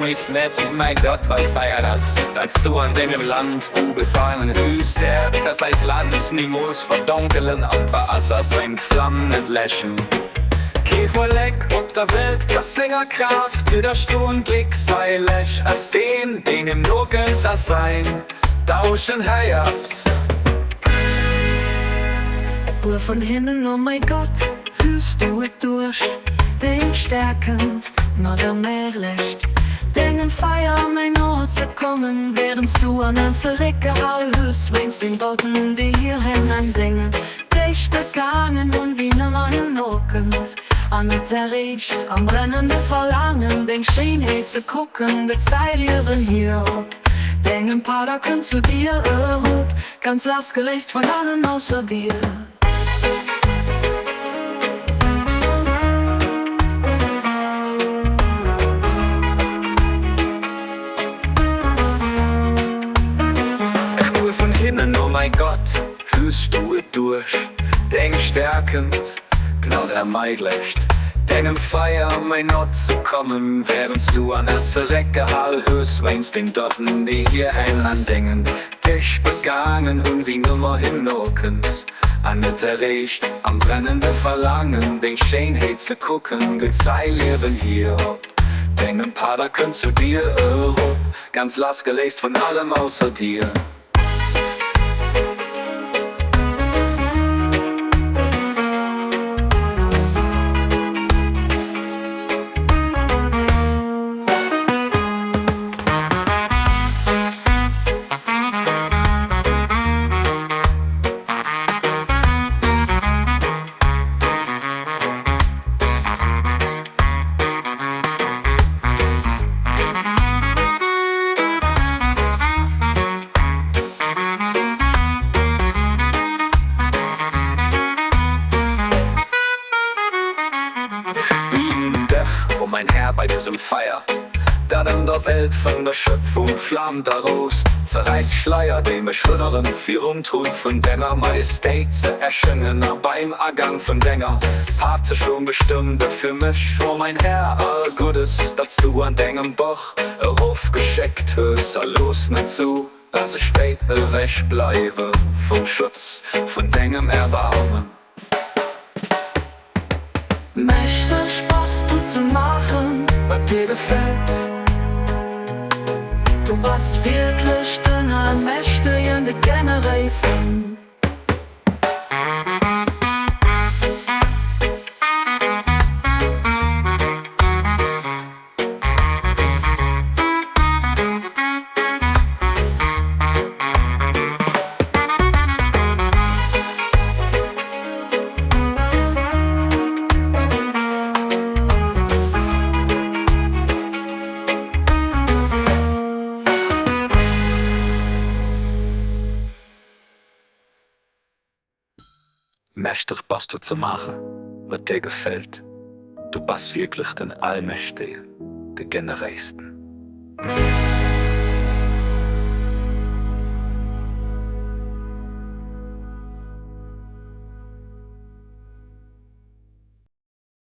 is net, oh mäi Gott, wei feier ass, datt's du an dengem Land ugefalen hues, der ka säi Glanz nimools verdonkelen an d'Waasser seng Flam net läschen. Kee Vollek op der Welt ka senger Kraaft widderstoen, gléckseilech ass deen, deen him nogëtt a säin Dauschen héiert. E puer vun hinnen, oh mäi Gott, hues du et duerch deng Stäerkend mat erméiglecht, dengem Feier méi no ze kommen, wärends du aner zeréckgehal hues wéinst den Doten, déi hir Hänn an denge Déicht begaangen hunn, wien ëmmer him nokënnt an et erreecht, am brennende Verlaangen deng Schéinheet ze kucken, gëtt säi Liewen hier op dengem Pad a kënnt zu dir erop, ganz lassgeléist vun allen ausser dir. Ech goe vun hinnen, o mäi Gott, Hues du et duerch deng Stärkend Gnad ermeiglecht, dengem Feier méi no ze kommen, wärends du aner zeréckgehal hues wéinst den Doten, déi hir Hänn an dengen Dich begaangen hunn, wien ëmmer him nokënnt an et erreecht, am brennende Verlaangen deng Schéinheet ze kucken, gëtt säi Liewen hier op dengem Pad a kënnt zu dir erop, ganz lassgeléist vun allem ausser dir. Dech, o mein Här, bei dësem Feier, dat an der Welt vun der Schöpfung flamt a roost, zerräiss d'Schleier, déi mech hënneren, virum Troun vun denger Majestéit ze erschéngen a beim Agang vun denger Paart ze stoen. Bestëmm de fir mech, o mein Här, all Guddes, dat s du an dengem Boch erofgeschéckt hues, a looss net zu, dass ech wäit ewech bleiwe vum Schutz vun dengem Erbarmen. Mächteg bass du ze maachen, wat dir gefält. Du bass wierklech den Allmächtegen, de Generéisen. Mächteg bass du ze maachen, wat dir gefält, du bass wierklech den Allmächtegen, de Generéisten.